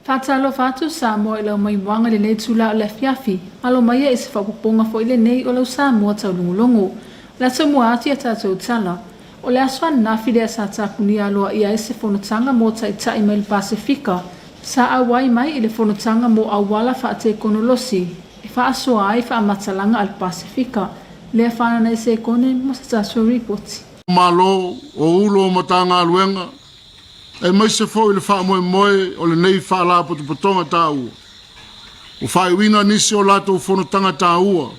Faatalofa atu Samoa i lau maimoaga i lenei itula o le afiafi. Alo maia i se faaopoopoga foi lenei o lau Samoa taulogologo. O le aso mua atu i a tatou tala, o le aso ananafi lea sa tapunia aloaia ai se fonotaga mo Taitai mai le Pasefika sa auai mai i le fonotaga mo auala faatekonolosi e faasoa ai faamatalaga a le Pasefika. Lea fanana i sekone mo se tatou ripoti. Malo o Ulu o Matagaluega, aemaise foi le faamoemoe o lenei Faalapotopotoga taua. Ua faaiuina nisi o latou fonotaga taua,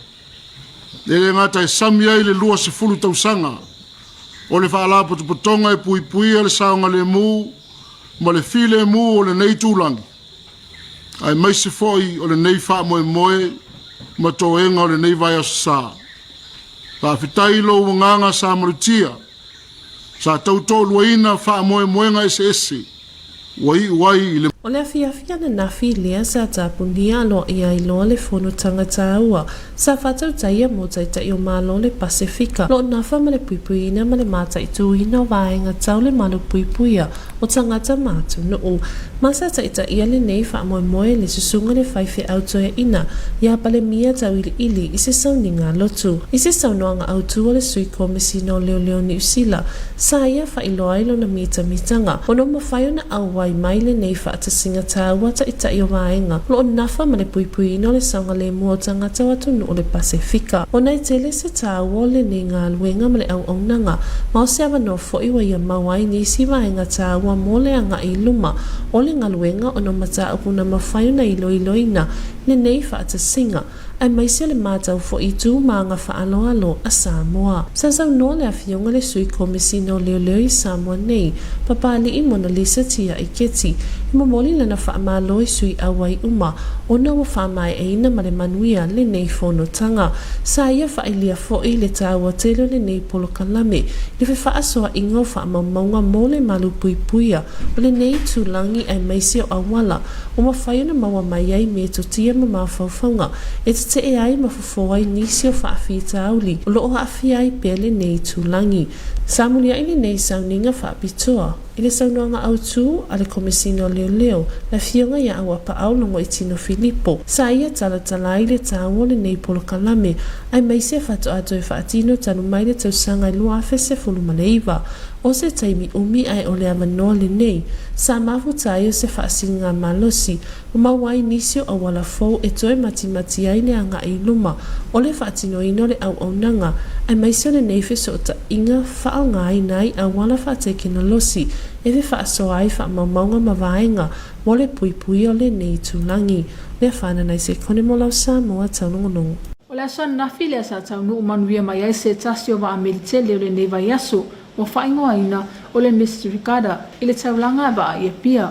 e le gata e sami ai le 20 tausaga o le Faalapotopotoga e puipuia le saogalemu ma le filemu o lenei itulagi, aemaise foi o lenei faamoemoe ma toega o lenei vaiaso sa. Faafetai i lou agaga sa malutia, sa tautoaluaina faamoemoega eseese ua iu ai i le. O le afiafi ananafi lea sa tapunia aloaia ai loa le fonotaga taua sa faatautaia mo Taitai o Malo le Pasefika, lo nafa ma le puipuiina ma le mataituina o vaega tau le malupuipuia o tagata ma atunuu. Ma sa taitaia lenei faamoemoe le susuga le faifeau toeaina ia Palemia Tauiliili i se sauniga lotu. I se saunoaga autu a le Sui Komesina o Leoleo Niu Sila, sa ia faailoa ai lona mitamitaga ona ua mafai ona auai mai lenei faatasiga taua taitai o vaega o lo o nafa ma le puipuiina o le saogalemu o tagata o atunuu o le Pasefika. Ona e tele se taua o lenei galuega ma le auaunaga, ma o se avanoa foi ua ia mau ai nisi vaega taua mo le agai i luma o le galuega ona o mataupu na mafai ona iloiloina lenei faatasiga, aemaise o le matau foi i tu ma aga faaaloalo a Samoa. Sa saunoa le Afioga le Sui Komesina o Leoleo i Samoa nei, Papali'i Monalisa Tia'i Keti, e momoli lana faamalo i sui auai uma ona ua faamaeaina ma le manuia lenei fonotaga. Sa ia faailia foi le taua tele o lenei polokalame i le fefaasoaʻiga o faamaumauga mo le malupuipuia o lenei itulagi aemaise o auala ua mafai ona maua mai ai metotia ma mafaufauga e tetee ai ma fofo ai nisi o faafitauli o lo o aafia ai pea lenei itulagi. Sa muliaʻi lenei sauniga faapitoa i le saunoaga autu a le Komesina o Leoleo, le Afioga ia Auapaau Logoitino Filipo. Sa ia talatala ai le taua o lenei polokalame, aemaise faatoa toe faatino talu mai le tausaga e 2019. O se taimi umi ae o le avanoa lenei, sa mafuta ai o se faasiliga malosi ua maua ai nisi o auala fou e toe matimati ai le agai i luma o le faatinoina o le auaunaga, aemaise o lenei fesootaiga faaaogaina ai auala faatekenolosi e fefaasoa ai faamaumauga ma vaega mo le puipuia o lenei itulagi. Lea whananai se kone mo lau Samoa taulogologo. O le aso ananafi lea sa taunuu manuia mai ai se tasi o vaa meli tele o lenei vaiaso ua faaigoaina o le Miss Regatta i le taulaga a vaa i Apia.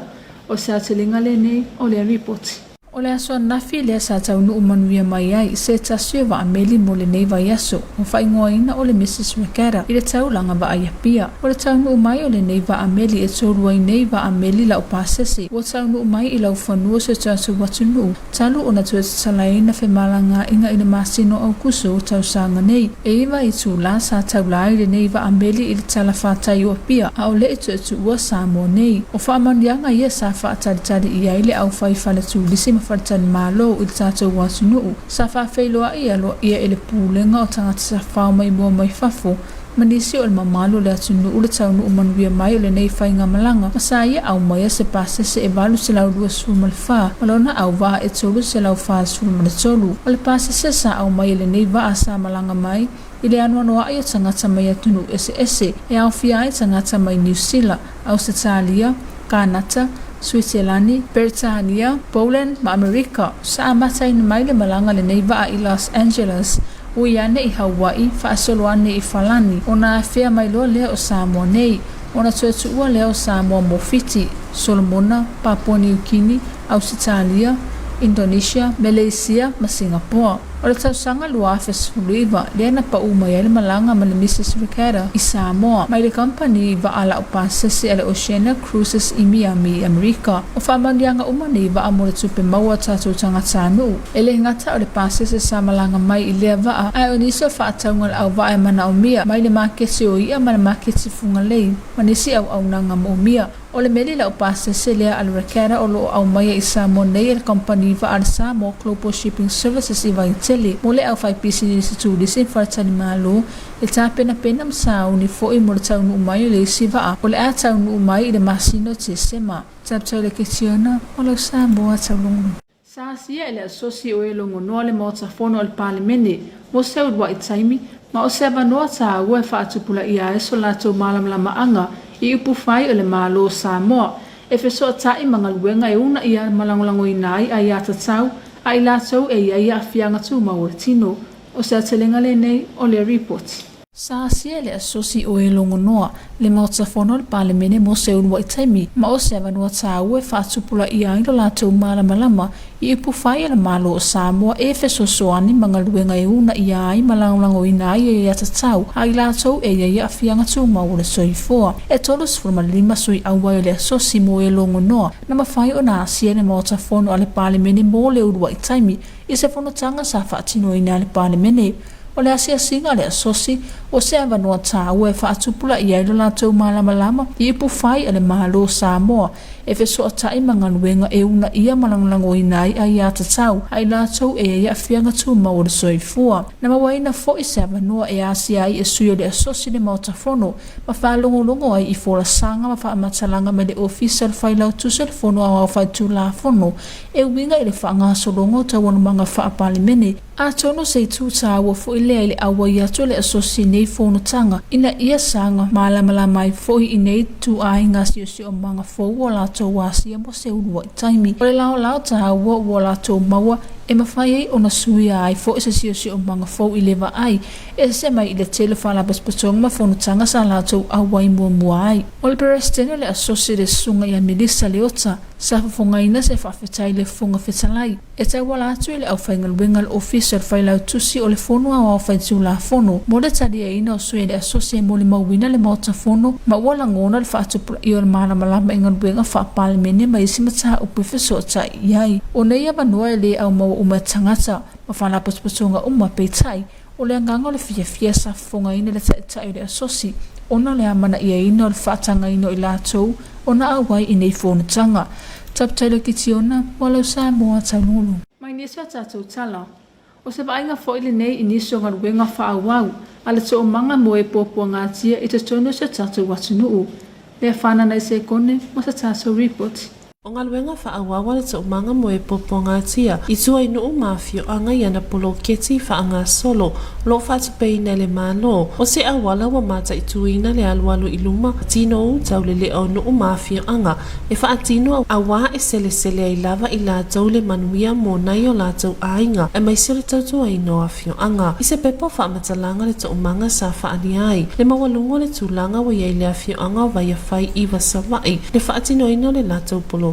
O se aotelega lenei o lea ripoti. O le aso ananafi lea sa taunuu manuia mai ai se tasi o vaa meli mo lenei vaiaso ua faaigoaina o le Mrs Regatta i le taulaga vaa i Apia. O le taunuu mai o lenei vaa meli e tolu ai nei vaa meli laupasese ua taunuu mai i laufanua o si o tatou atunuu talu ona toe tatalaina femalagaaiga i le masina o Aokuso o tausaga nei. E iva itula sa taula ai lenei vaa meli i le talafatai o Apia a o le i toe tuua Samoa nei. O faamanuiaga ia sa faatalitali i ai le aufai faleturisi ma faletalimalo i le tatou atunuu sa faafeiloai aloaia i le Pulega o Tagata Tafao mai mua mai fafo ma nisi o le mamalu o le atunuu le taunuu manuia mai o lenei faigamalaga ma sa ia aumaia se pasese e 824 ma lona auvaa e 343. O le pasese sa aumaia i lenei vaa sa malaga mai i le anoanoai o tagata mai atunuu eseese e aofia ai tagata mai Niu Sila, Ausetalia, Kanata, Suiselani, Peretania, Poland ma Amerika. Sa amataina mai le malaga lenei vaa i Los Angeles, ui ane i Hawaii, faasolo ane i Falani, ona afea mai loa lea o Samoa nei, ona toe tuua lea o Samoa mo Fiti, Solomona, Papua Niu Kini, Ausetalia, Indonesia, Meleisia ma Singapoa. O le tausaga 2019 lea na pau mai ai le malaga ma le Mrs Regatta i Samoa mai le kamupani vaa laupasese a le Oceania Cruises i Miami i Amerika. O faamanuiaga uma nei vaa mo le tupe maua a tatou tagatanuu. E le gata o le pasese sa malaga mai i lea vaa, ae o nisi o faatauga le auvaa e manaomia mai le maketi o i'a ma le maketi fugalei ma nisi auaunaga moomia. O le meli laupasese lea a le Regatta o lo o aumaia i Samoa nei e le kamupani vaa a le Samoa Global Shipping Services i Vaitele mo le aufaipisinisi turisi ma faletalimalo e tapenapena ma sauni foi mo le taunuu mai o le isi vaa o le a taunuu mai i le masina o Tesema. Taputaula Kitiona, mo lau Samoa taulogologo. Sa asia e le Asosi o e Logonoa le Maota Fono a le Palemene mo se uluai taimi, ma o se avanoa taua e faatupulaia ai so latou malamalamaaga i upufai o le Malo o Samoa e fesootai ma galuega e uunaia ma lagolagoina ai aiatatau a i latou e i ai aafiaga tumau o le tino. O se aotelega lenei o le Ripoti. Sa asia e le Asosi o e Logonoa le Maota Fono a le Palemene mo se uluai taimi, ma o se avanoa taua e faatupulaia ai lo latou malamalama i upufai a le Malo o Samoa e fesoasoani ma galuega e uunaia ai ma lagolagoina ai aiatatau a i latou e i ai aafiaga tumau o le soifua. E 35 sui auai o le Asosi mo e Logonoa na mafai ona asia le Maota Fono a le Palemene mo le uluai taimi i se fonotaga sa faatinoina e le Palemene. O le asiasiga a le Asosi, o se avanoa taua e faatupulaia ai lo latou malamalama i upufai a le Malo o Samoa e fesootai ma galuega e uunaia ma lagolagoina ai aiatatau a i latou e i ai aafiaga tumau o le soifua. Na mauaina foi se avanoa e asia ai e sui o le Asosi le Maota Fono ma faalogologo ai i folasaga ma faamatalaga mai le Ofisa o le Failautusi o le Fono Aoao Faitulafono e uiga i le faagasologa o taualumaga faa-Palemene. Atonu se itu taua foi lea i le auai atu o le Asosi i nei fonotaga ina ia saga malamalama ai foi i nei ituaiga siosiomaga fou ua latou asia mo se uluai taimi. O le laolao taua ua latou maua e mafai ai ona suia ai foi se siosiomaga fou i le vaai ese mai i le tele o faalapotopotoga ma fonotaga sa latou auai muamua ai. O le Peresetene o le Asosi le Susuga ia Melissa Leota sa fofogaina se faafetai i le Fofoga Fetalai e tauala atu i le aufaigaluega a le Ofisa o le Failautusi o le Fono Aoao Faitulafono mo le taliaina o sui a le Asosi e molimauina le Maota Fono ma ua lagona le faatupulaia o le malamalama i galuega faa-Palemene ma isi mataupu e fesootai i ai. O nei avanoa e le aumaua uma e tagata ma faalapotopotoga uma, peitai, o le agaga o le fiafia sa fofogaina e le Taitai o le Asosi ona o le amanaiaina o le faatagaina o i latou ona auai i nei fonotaga. Taputailo Kitiona, Moalau Samoa, Taunulu. Mai nisi o tatou tala. O se vaaiga foi lenei i nisi o galuega faaauau a le toomaga mo e puapuagatia i totonu o si o tatou atunuu. Lea whanana i se kone mo sa tatou ripoti. O galuega faaauau a le toomaga mo e puapuagatia i tua i nuu ma afioaga i ana poloketi faagasolo o lo o faatupeina e le Malo. O se auala ua mataituina le alualu i luma tino u taulelea o nuu ma afioaga e faatino auā e selesele ai lava i latou le manuia mo nai o latou aiga aemaise o le tautuaina o afioaga. I se pepa o faamatalaga le toomaga sa faaalia ai le maualuga o le tulaga ua i ai le afioaga o Vaiafai iva Savaii le faatinoina o le latou poloketi.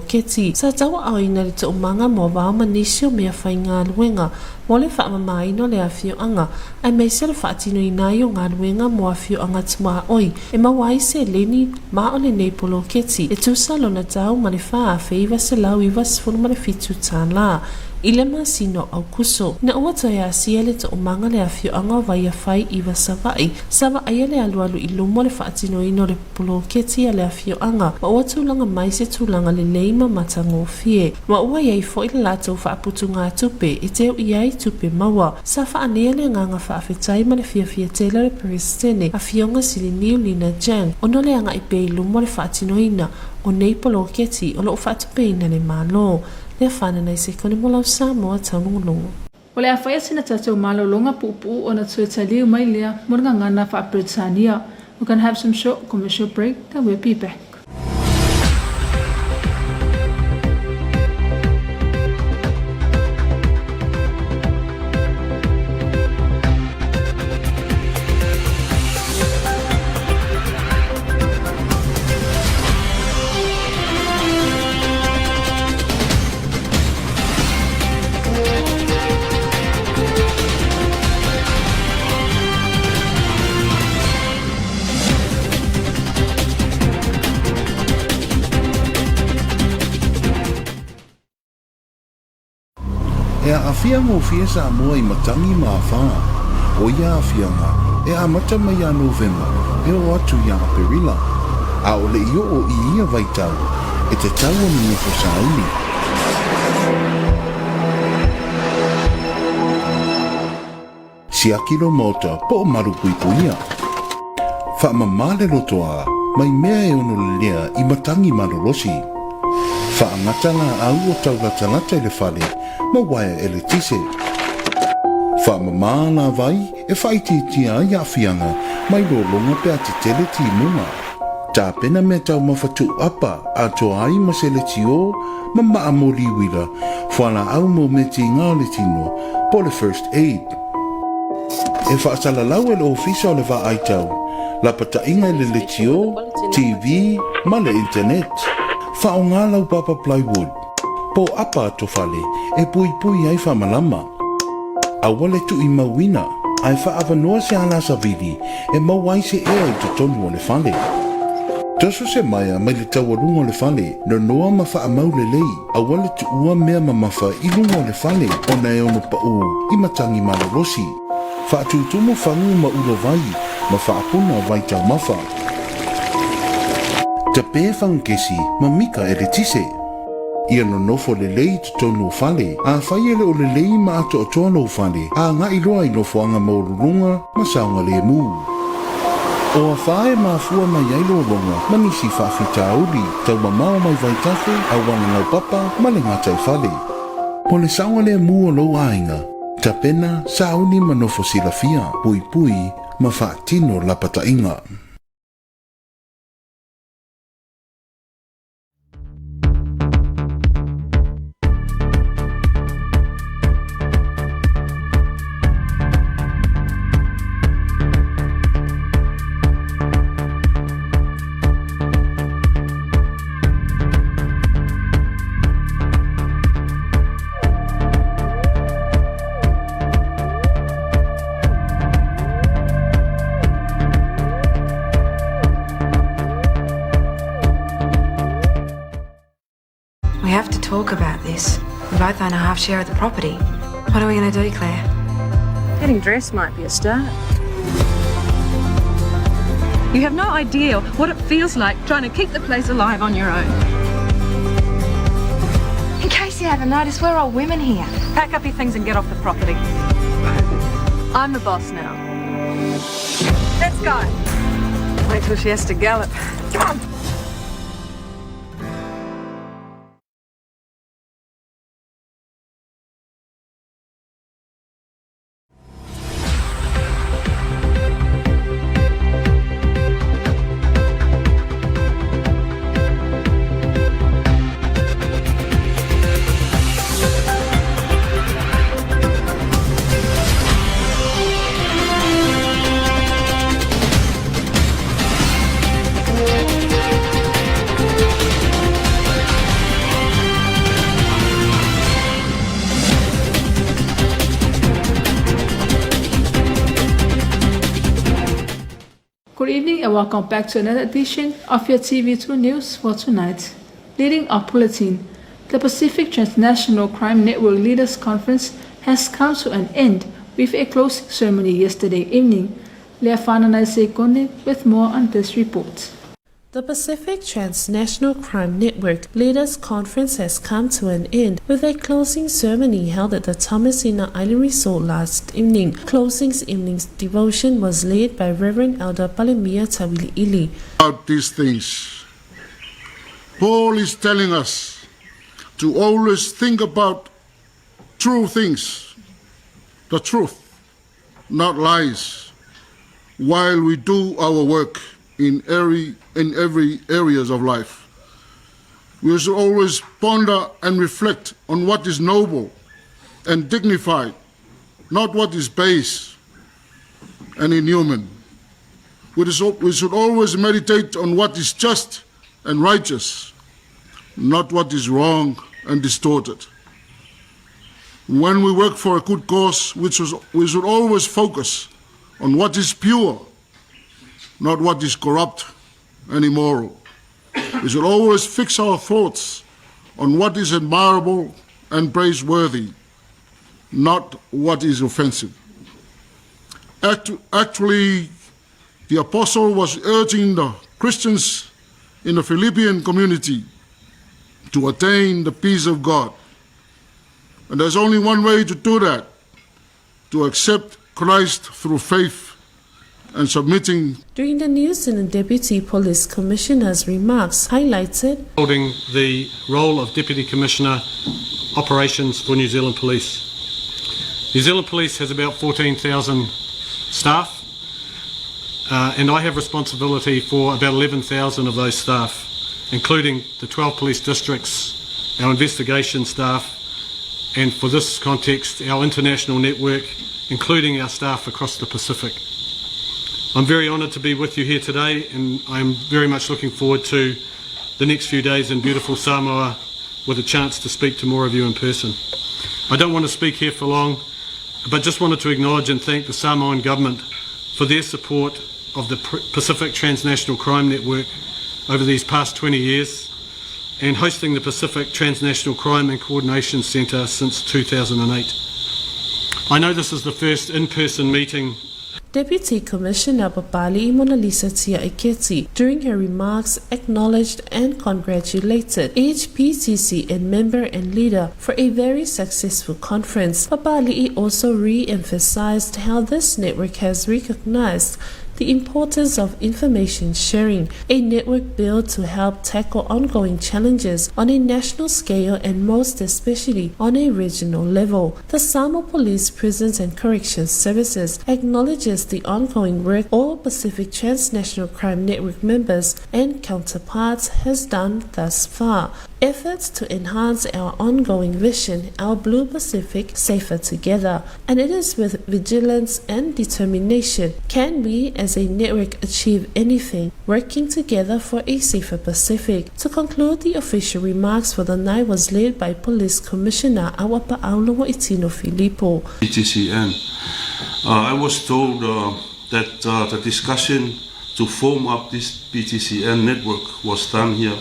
Sa tauaaoina le toomaga moavao ma nisi o mea faigaluega mo le faamamaina o le afioaga aemaise o le faatinoina ai o galuega mo afioaga tuaoi e maua ai seleni ma o lenei poloketi e tusa lona tau ma le $4,997 i le masina o Aokuso. Ina ua toe asia le toomaga le afioaga o Vaiafai iva Savaii, sa vaaia le alualu i luma o le faatinoina o le poloketi a le afioaga ma ua tulaga mai se tulaga lelei ma matagofie. Ma ua i ai foi le latou faaputugatupe e teu i ai tupe maua. Sa faanea le agaga faafetai ma le fiafia tele o le Peresetene, Afioga Siliniu Lina Jang, ona o le agai pea i luma o le faatinoina o nei poloketi o lo o faatupeina le Malo. Lea fanana i sekone mo lau Samoa taulogologo. O le a fai sina tatou malologa puupuu ona toe taliu mai lea mo le gagana faa-Peretania. We're gonna have some short commercial break, then we'll be back. E aafia gofie Samoa i matangi ma afā. O ia aafiaga, e amata mai ia Novema e oo atu ia Aperila. A o le i oo i ia vaitau, e tatau ona nofo sauni. Siaki lou maota po o malupuipuia. Faamama le lotoa mai mea e ono lelea i matagi malolosi. Faagata laau o taulatalata i le fale ma uaea eletise. Faamama alavai e faaitiitia ai aafiaga mai lologa pe a tetele timuga. Tapena mea taumafa tuuapa atoa ai ma se letiō ma maa moli uila, fualaau mo mea tiga o le tino, po o le first aid. E faasalalau e le Ofisa o le Vaaitau, lapataiga i le letiō, TV ma le internet. Faaaoga lau papa plywood po o apa atofale e puipui ai faamalama. Aua le tuuimauina ae faaavanoa se ala savili e maua ai se ea i totonu o le fale. Toso se maea mai le taualuga o le fale, nonoa ma faamau lelei, aua le tuua mea mamafa i luga o le fale ona e ono paʻū i matagi malolosi. Faatutumu fagu ma ulovai ma faapuna vai taumafa. Tape fagukesi ma mika eletise. Ia nonofo lelei i totonu o fale. Afai e le o lelei ma atoatoa lou fale, agai loa i nofoaga maualuluga ma saogalemu. O afā e mafua mai ai lologa ma nisi faafitauli, taumamao mai vaitafe, auala laupapa ma le gataifale. O le saogalemu o lou aiga, tapena, sauni ma nofo silafia, puipui ma faatino lapataiga. We have to talk about this. We both own a half share of the property. What are we going to do, Claire? Getting dressed might be a start. You have no idea what it feels like trying to keep the place alive on your own. In case you haven't noticed, we're all women here. Pack up your things and get off the property. I'm the boss now. Let's go. Wait till she has to gallop. Come on. Good evening and welcome back to another edition of your TV2 News for tonight. Leading our bulletin, the Pacific Transnational Crime Network Leaders Conference has come to an end with a closing ceremony yesterday evening. Leafana Naisekonde with more on this report. The Pacific Transnational Crime Network Leaders Conference has come to an end with a closing ceremony held at the Thomasina Island Resort last evening. Closing evening's devotion was led by Reverend Elder Palemia Tawili'ili. About these things, Paul is telling us to always think about true things, the truth, not lies, while we do our work in every, in every areas of life. We should always ponder and reflect on what is noble and dignified, not what is base and inhuman. We should always meditate on what is just and righteous, not what is wrong and distorted. When we work for a good cause, we should always focus on what is pure, not what is corrupt and immoral. We should always fix our thoughts on what is admirable and praiseworthy, not what is offensive. Actually, the apostle was urging the Christians in the Philippian community to attain the peace of God. And there's only one way to do that to accept Christ through faith and submitting During the New Zealand Deputy Police Commissioner's remarks highlighted holding the role of Deputy Commissioner Operations for New Zealand Police. New Zealand Police has about 14,000 staff, and I have responsibility for about 11,000 of those staff, including the 12 police districts, our investigation staff, and for this context, our international network, including our staff across the Pacific. I'm very honoured to be with you here today, and I'm very much looking forward to the next few days in beautiful Samoa with a chance to speak to more of you in person. I don't want to speak here for long, but just wanted to acknowledge and thank the Samoan government for their support of the Pacific Transnational Crime Network over these past 20 years and hosting the Pacific Transnational Crime and Coordination Centre since 2008. I know this is the first in-person meeting Deputy Commissioner Papali Monalisa Tia Iketi, during her remarks, acknowledged and congratulated each PTCN member and leader for a very successful conference. Papali also re-emphasized how this network has recognized the importance of information sharing, a network built to help tackle ongoing challenges on a national scale and most especially on a regional level. The Samoa Police Prisons and Corrections Services acknowledges the ongoing work all Pacific Transnational Crime Network members and counterparts has done thus far. Efforts to enhance our ongoing vision, our Blue Pacific Safer Together. And it is with vigilance and determination can we as a network achieve anything, working together for a safer Pacific. To conclude, the official remarks for the night was led by Police Commissioner Awapa Itino Filipo. PTCN. I was told that the discussion to form up this PTCN network was done here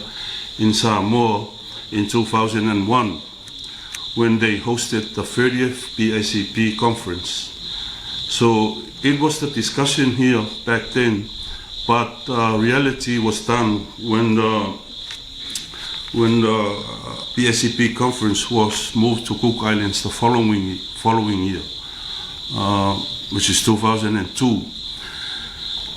in Samoa in 2001 when they hosted the 30th PICP conference. So it was the discussion here back then, but reality was done when the PICP conference was moved to Cook Islands the following year, which is 2002.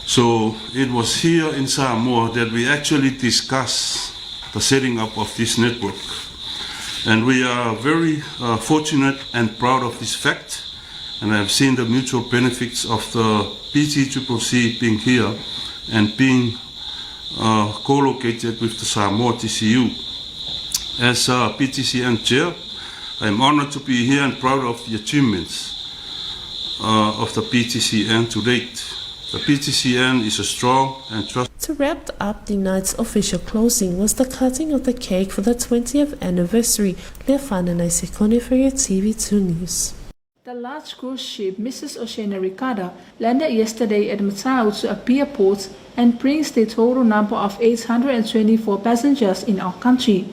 So it was here in Samoa that we actually discussed the setting up of this network. And we are very fortunate and proud of this fact. And I have seen the mutual benefits of the PTCCC being here and being co-located with the Samoa TCU. As PTCN chair, I am honored to be here and proud of the achievements of the PTCN to date. The PTCN is a strong and trusted. To wrap up the night's official closing was the cutting of the cake for the 20th anniversary. Lefana Naisekone for your TV2 News. The large cruise ship Mrs. Oceania Ricarda landed yesterday at Matautu Apia Port and brings the total number of 824 passengers in our country.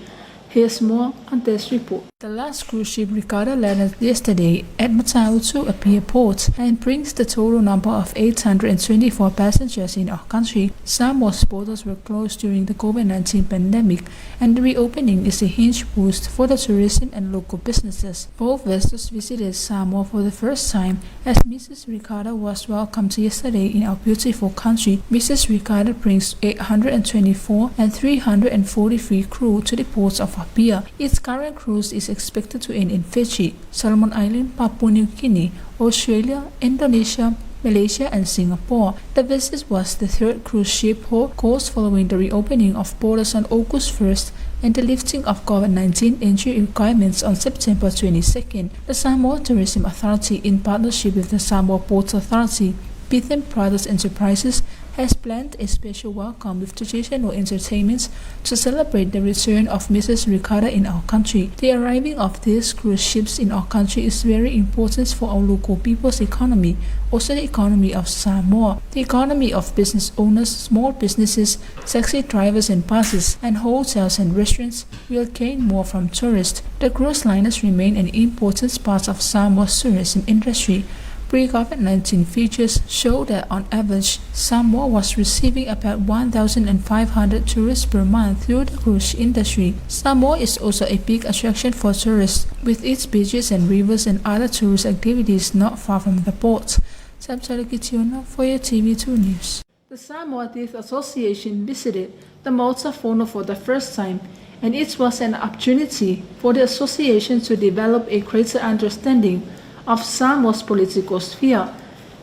Here's more on this report. The last cruise ship Ricarda landed yesterday at Matautu Apia Port and brings the total number of 824 passengers in our country. Samoa's borders were closed during the COVID-19 pandemic, and the reopening is a huge boost for the tourism and local businesses. Both vessels visited Samoa for the first time as Mrs. Ricarda was welcomed yesterday in our beautiful country. Mrs. Ricarda brings 824 and 343 crew to the ports of Apia. Its current cruise is expected to end in Fiji, Solomon Island, Papua New Guinea, Australia, Indonesia, Malaysia and Singapore. The visit was the third cruise ship course following the reopening of borders on August 1st and the lifting of COVID-19 entry requirements on September 22nd. The Samoa Tourism Authority, in partnership with the Samoa Ports Authority, Bitham Brothers Enterprises, has planned a special welcome with traditional entertainments to celebrate the return of Mrs. Ricarda in our country. The arriving of these cruise ships in our country is very important for our local people's economy, also the economy of Samoa, the economy of business owners, small businesses, taxi drivers and buses, and hotels and restaurants will gain more from tourists. The cruise liners remain an important part of Samoa's tourism industry. Pre-COVID-19 figures show that on average, Samoa was receiving about 1,500 tourists per month through the cruise industry. Samoa is also a big attraction for tourists, with its beaches and rivers and other tourist activities not far from the port. Samsara Kitiona for your TV2 News. The Samoa Deaf Association visited the Maota Fono for the first time, and it was an opportunity for the association to develop a greater understanding of Samoa's political sphere.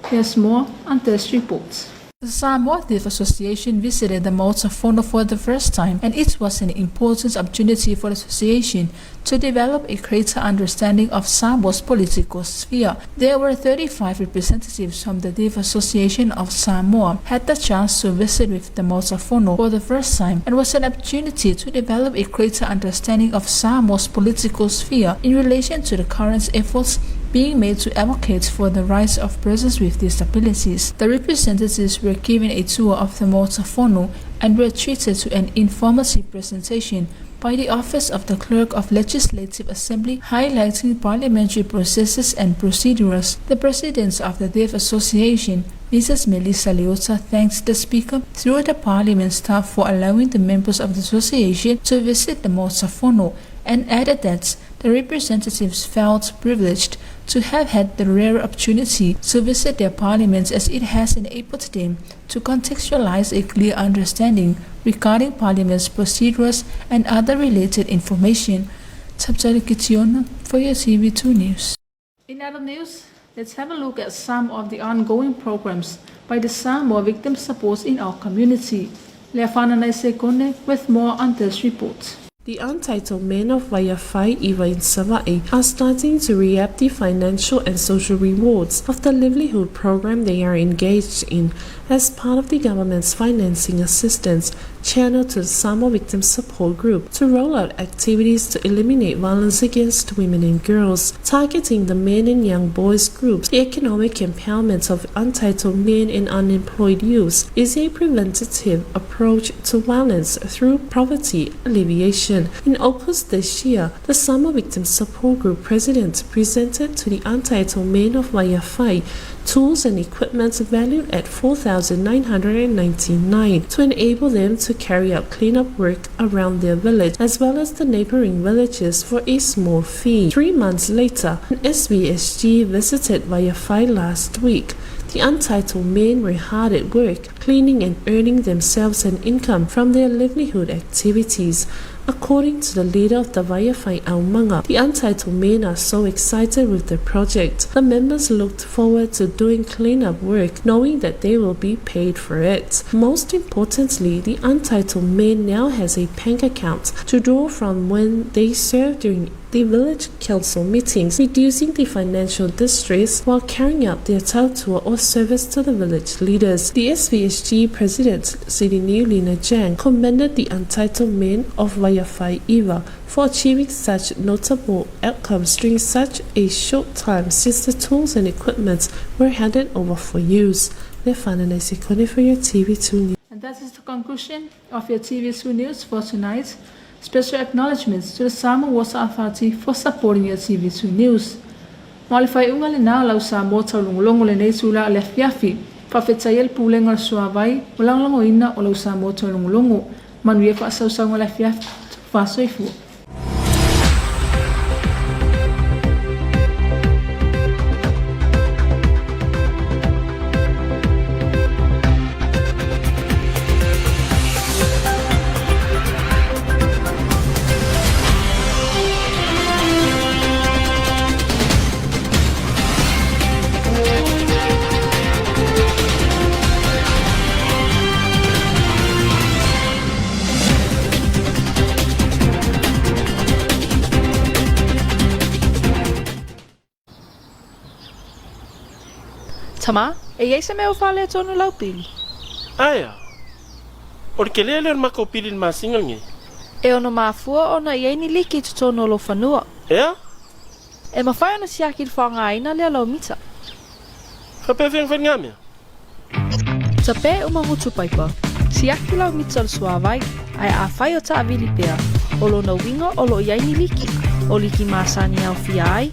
Here's more on this report. The Samoa Deaf Association visited the Maota Fono for the first time, and it was an important opportunity for the association to develop a greater understanding of Samoa's political sphere. There were 35 representatives from the Deaf Association of Samoa had the chance to visit with the Maota Fono for the first time, and was an opportunity to develop a greater understanding of Samoa's political sphere in relation to the current efforts being made to advocate for the rights of persons with disabilities. The representatives were given a tour of the Maota Fono and were treated to an informative presentation by the Office of the Clerk of Legislative Assembly highlighting parliamentary processes and procedures. The President of the Deaf Association, Mrs. Melissa Leota, thanked the Speaker through the Parliament staff for allowing the members of the association to visit the Maota Fono, and added that the representatives felt privileged to have had the rare opportunity to visit their parliament, as it has enabled them to contextualize a clear understanding regarding parliament's procedures and other related information. Tabjali Kitiona for your TV2 News. In other news, let's have a look at some of the ongoing programs by the Samoa Victim Support in our community. Leafana Sekone with more on this report. The untitled men of Vaiafai Iva in Savaii are starting to reap the financial and social rewards of the livelihood program they are engaged in as part of the government's financing assistance channeled to the Samoa Victim Support Group to roll out activities to eliminate violence against women and girls, targeting the men and young boys groups. The economic empowerment of untitled men and unemployed youths is a preventative approach to violence through poverty alleviation. In August this year, the Samoa Victim Support Group president presented to the untitled men of Vaiafai tools and equipment valued at $4,999 to enable them to carry out cleanup work around their village as well as the neighboring villages for a small fee. 3 months later, an SVSG visited Vaiafai last week. The untitled men were hard at work, cleaning and earning themselves an income from their livelihood activities. According to the leader of the Vaiafai Aumanga, the untitled men are so excited with the project. The members looked forward to doing cleanup work, knowing that they will be paid for it. Most importantly, the untitled men now has a bank account to draw from when they serve during the village council meetings, reducing the financial distress while carrying out their tautua or service to the village leaders. The SVSG president, Sidney Lina Jang, commended the untitled men of Vaiafai Iva for achieving such notable outcomes during such a short time since the tools and equipment were handed over for use. For your TV2 News. And that is the conclusion of your TV2 News for tonight. Special acknowledgements to the Samoa Water Authority for supporting your TV2 News. Malifai unga le nā lau Samoa taulongolongo le nei tula le fiafi. Whawhetai el pūlenga o le suavai, o langolongo ina o lau Samoa taulongolongo. Manuia whaasausaunga le fiafi, whaasoifua. Tama, e iai se mea o faaletonu lau pili. Aea. O le kelē lea o le makou pili i le masina lenei. E ono mafua ona i ai ni liki i totonu o lou fanua. Ea? E mafai ona siaki le faaaogaina lea o lau mita. Faapea fea ona fai lena mea? Tapē uma gutu paipa. Siaki lau mita o le suāvai, ae afai o taavili pea, o lona uiga o lo o i ai ni liki, o liki masani e aofia ai,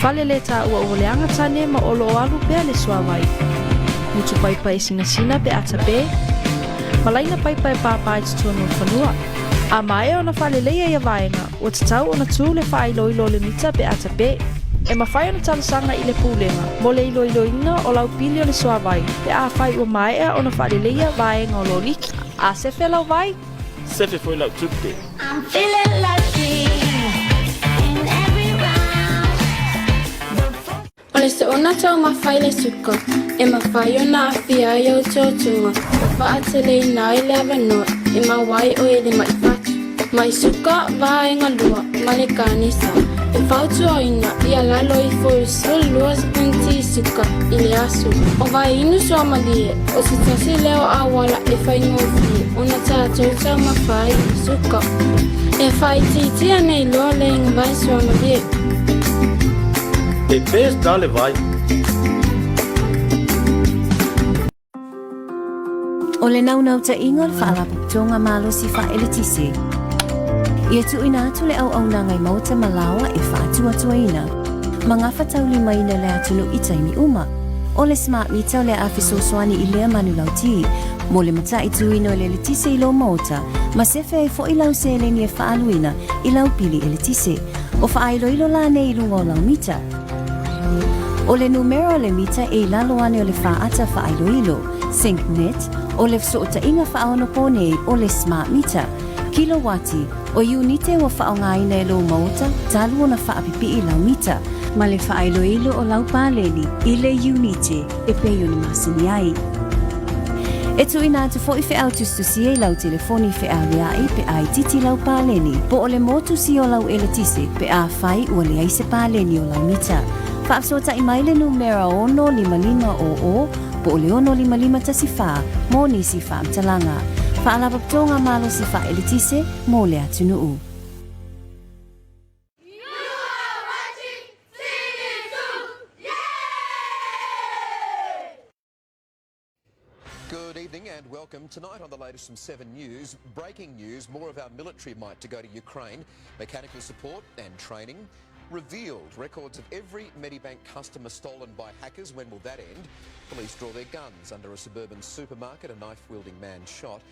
Fale le taua ua leaga tane ma o lo o alu pea le suavai. Mutu paipa e sinasina pe a tape. Ma laina paipa e pāpā i totonu o le fanua. A maea ona faaleleia ia vaega, ua tatau ona tu le faailoilo o le mita pe a tape. E mafai ona talosaga i le Pulega mo le iloiloina o lau pili o le suavai pe afai ua maea ona faaleleia vaega o lo liki. A sefe lau vai? Sefe foi lau tupe. I'm feeling lucky in every round. O le soona taumafa i le suka, e mafai ona aafia ai ou tuatuga, ma faateleina ai le avanoa e maua ai oe i le maʻi fatu. Mai suka, vaega lua, ma le kanesa. E fautuaina ia lalo ifo i le 12 sipuni suka i le aso. O vai inu suamalie, o se tasi lea o auala e faigofie ona tatou taumafa ai i suka. E faaitiitia nei loa le vai suamalie. E best le vai. O le naunautaiga o le Faalapotopotoga Malosi Faaeletise, ia tuuina atu le auaunaga i maota ma laoa e faatuatuaina ma gafataulimaina le atunuu i taimi uma. O le Smart Meter o le a fesoasoani i lea manulauti mo le mataituina o le eletise i lou maota ma sefe ai foi lau seleni e faaaluina i lau pili eletise. O faailoilo la nei i luga o lau mita. O le numera o le mita e i lalo ane o le faata faailoilo, SyncNet, o le fesootaiga faaonopo nei o le Smart Meter. Kilowati, o iunite ua faaaogaina e lou maota talu ona faapipii lau mita, ma le faailoilo o lau paleni i le iunite e pei ona masani ai. E tuuina atu foi feau tusitusia i lau telefoni feaveai pe a itiiti lau paleni, po o le motusi o lau eletise pe afai ua leai se paleni o lau mita. Faafesootai mai le numera 6500 po o le 65514 mo nisi faamatalaga. Faalapotopotoga Malosi Faaeletise mo le atunuu. You are watching TV2! Yeah! Good evening and welcome. Tonight on the latest from 7 News, breaking news, more of our military might to go to Ukraine, mechanical support and training. Revealed records of every Medibank customer stolen by hackers. When will that end? Police draw their guns under a suburban supermarket, a knife-wielding man shot.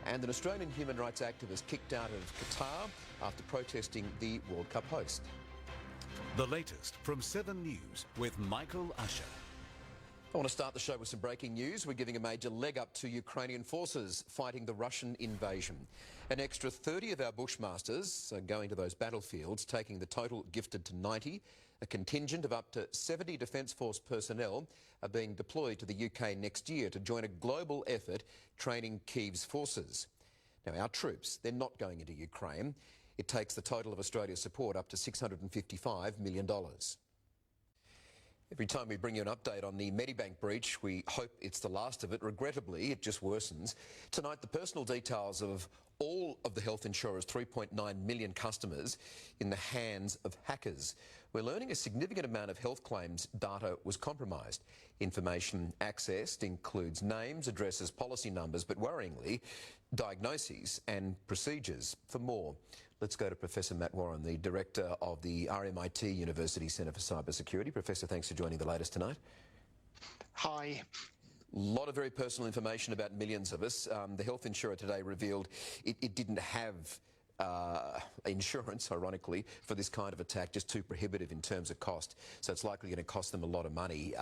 And an Australian human rights activist kicked out of Qatar after protesting the World Cup host. The latest from 7 News with Michael Usher. I want to start the show with some breaking news. We're giving a major leg up to Ukrainian forces fighting the Russian invasion. An extra 30 of our Bushmasters are going to those battlefields, taking the total gifted to 90. A contingent of up to 70 Defence Force personnel are being deployed to the UK next year to join a global effort training Kyiv's forces. Now, our troops, they're not going into Ukraine. It takes the total of Australia's support up to $655 million. Every time we bring you an update on the Medibank breach, we hope it's the last of it. Regrettably, it just worsens. Tonight, the personal details of all of the health insurer's 3.9 million customers in the hands of hackers. We're learning a significant amount of health claims data was compromised. Information accessed includes names, addresses, policy numbers, but worryingly, diagnoses and procedures. For more, let's go to Professor Matt Warren, the Director of the RMIT University Centre for Cybersecurity. Professor, thanks for joining the latest tonight. Hi. A lot of very personal information about millions of us. The health insurer today revealed it didn't have insurance, ironically, for this kind of attack, just too prohibitive in terms of cost. So it's likely going to cost them a lot of money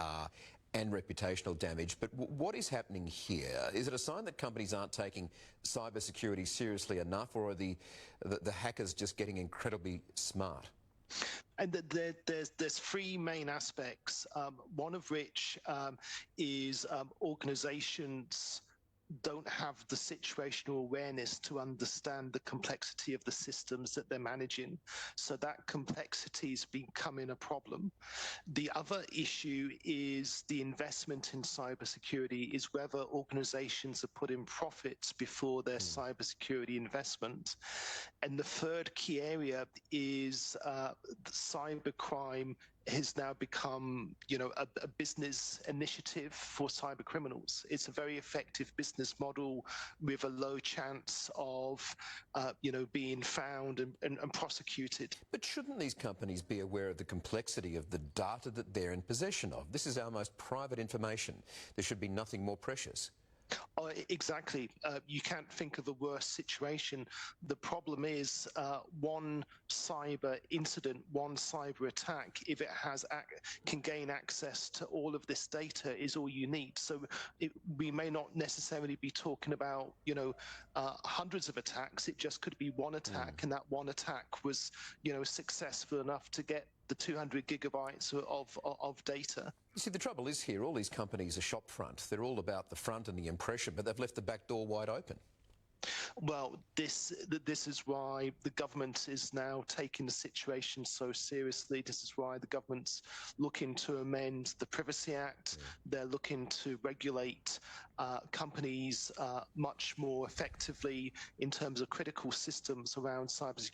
and reputational damage. But what is happening here? Is it a sign that companies aren't taking cybersecurity seriously enough, or are the hackers just getting incredibly smart? And there's three main aspects, one of which is organizations don't have the situational awareness to understand the complexity of the systems that they're managing. So that complexity is becoming a problem. The other issue is the investment in cybersecurity is whether organizations are putting profits before their cybersecurity investment. And the third key area is cybercrime has now become, you know, a, a business initiative for cyber criminals. It's a very effective business model with a low chance of, you know, being found and, and, and prosecuted. But shouldn't these companies be aware of the complexity of the data that they're in possession of? This is our most private information. There should be nothing more precious. Oh, exactly. You can't think of a worse situation. The problem is one cyber incident, one cyber attack, if it has can gain access to all of this data, is all you need. So it, we may not necessarily be talking about you know hundreds of attacks. It just could be one attack, and that one attack was you know successful enough to get the 200 gigabytes of, of, of data. You see, the trouble is here, all these companies are shop front. They're all about the front and the impression, but they've left the back door wide open. Well, this this is why the government is now taking the situation so seriously. This is why the government's looking to amend the Privacy Act. They're looking to regulate companies much more effectively in terms of critical systems around cybersecurity.